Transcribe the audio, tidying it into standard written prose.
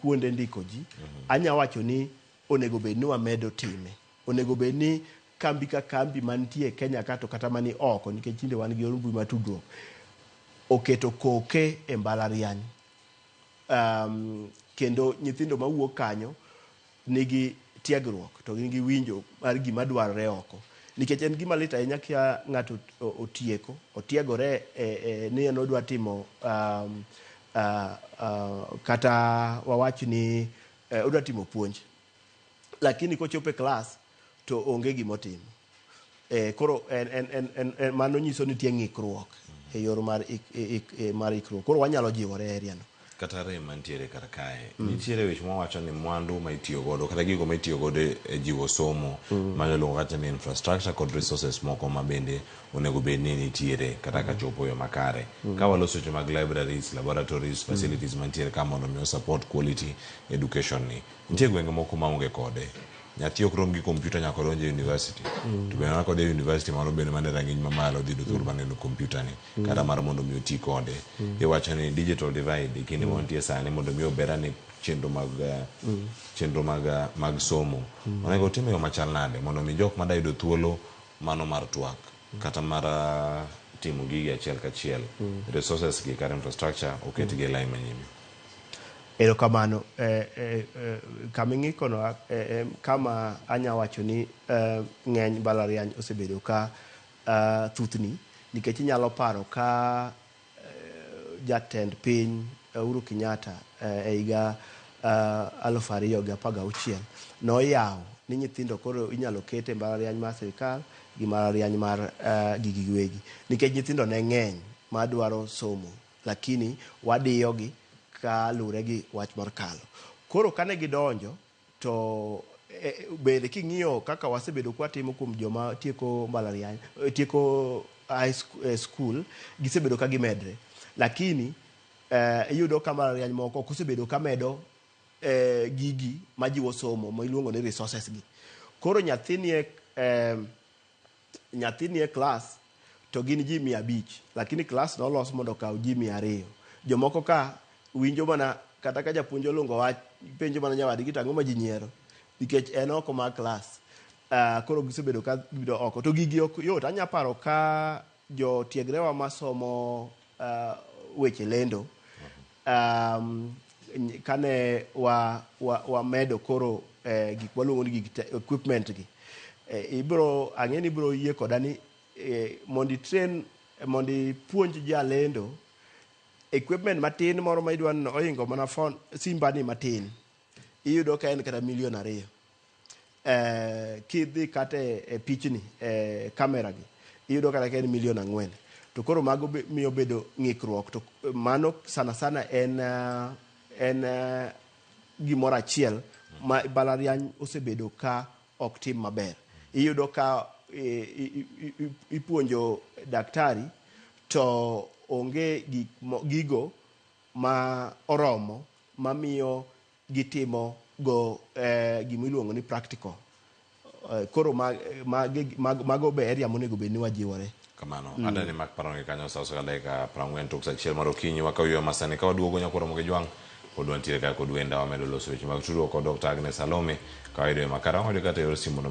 Kuonde ndiko ji, anya wacho ni onego bed ni wamedo time. Onego bed ni kambi ka kambi mantie e Kenya ka to kata mani oko nikech tinde wan gi yor mbui mar tudruok oketo koke e mbalariany. Kendo nyithindo mawuok kanyo nigi tiegruok to gin gi winjo mar gima dwarore oko. Nikech en gima lit ahinya ka ng'ato otieko, otiegore e, e, ni en odwa timo kata wawach ni odwa timo puonj. Lakini kochopo e klas to onge gima otimo. Koro en mano nyiso ni nitie ng'ikruok e yor mar, ik, ik, mar ikruok. Koro wanyalo jiwore e area no. Kata rem mantiere kar kae nitiere weche mawacho ni mwandu ma itiyo godo kata gigo ma itiyo godo e jiwo somo mano iluongo kata ni infrastructure kod resources moko ma bende onego bed ni nitiere kata ka chopo e yo makare. Ka waloso weche mag libraries, laboratories, facilities mantiere ka mondo mi o support quality education ni. Nitie gwenge moko maonge kode. Nyathi ok rom gi kompyuta nyaka odonj e university. To bende mana kodhi e university mano bende mana e rang'iny mamalo odhi yudo thuolo mar neno kompyuta ni kata mar mondo mi oti kode. Iwacho ni digital divide e kinde ma wantie sani mondo mi ober ane chenro mag chenro mag mag somo. Onego otim e yo machal nade mondo mi jok mada yudo thuolo mano mar twak kata mar timo gigi achiel kachiel resources gi kata infrastructure oketgi e line manyime. Erokamano. Kama ing'ikono kama anya wacho ni ng'eny mbalariany osebedo ka thuthni nikech inyalo paro ka jatend piny Uhuru Kenyatta e higa 2016 noyawo ni nyithindo koro inyalo ket e mbalariany mar sirikal gi mbalariany mar gigi giwegi nikech nyithindo ne ng'eny madwaro somo lakini wadiyogi ka lure gi wach mar kalo. Koro kane gidonjo to bende king'iyo kaka wasebedo kwatimo kuom joma tieko mbalariany, tieko high school, gisebedo ka gimedre. Lakini iyudo ka mbalariany moko ok osebedo ka medo gigi majiwo somo ma iluongo ni resources gi. Koro nyathi nie nyathi nie klas to gin ji 500 lakini klas nolos mondo okaw ji 200. Jomoko ka winjo mana kata ka japuonj oluongo wach penjo mana nyawadgi to ang'o ma ji nyiero nikech en oko mar klas. Koro gisebedo ka gibiro oko to gigi ok yot. Anya paro ka jotiegrewa masomo weche lendo kane wa, wa, wamedo koro gik waluongo ni gig equipment gi ibro ang'e ni ibro yie koda ni mondo i-train mondo ipuonj jalendo equipment matin moro ma idwa ni ohingo mana phone simba ni matin iyudo ka en kata milion 2. Kidhi kata e pichni e kamera gi iyudo kata ka en milion 4 to koro mago miyo bedo ng'ikruok to mano sana sana en gimoro achiel ma mbalariany osebedo ka ok tim maber. Iyudo ka ipuonjo daktari to onge gik gigo ma oromo mamiyo gitimo go gimiluongo ni practical. Koro mago be area monego bed ni wajiwore. Kamano. Adani mak paro kanyo sa osika dakika 40 tok sa 1 mar okinyi wakaw yweyo masani ka waduogo nyakwar Ramogi Jwang' pod wantiere ka kod wenda wamedo loso weche mag tudruok kod Dr. Agnes Salome ka wayudo e makara wayudo kata e yor simu mondo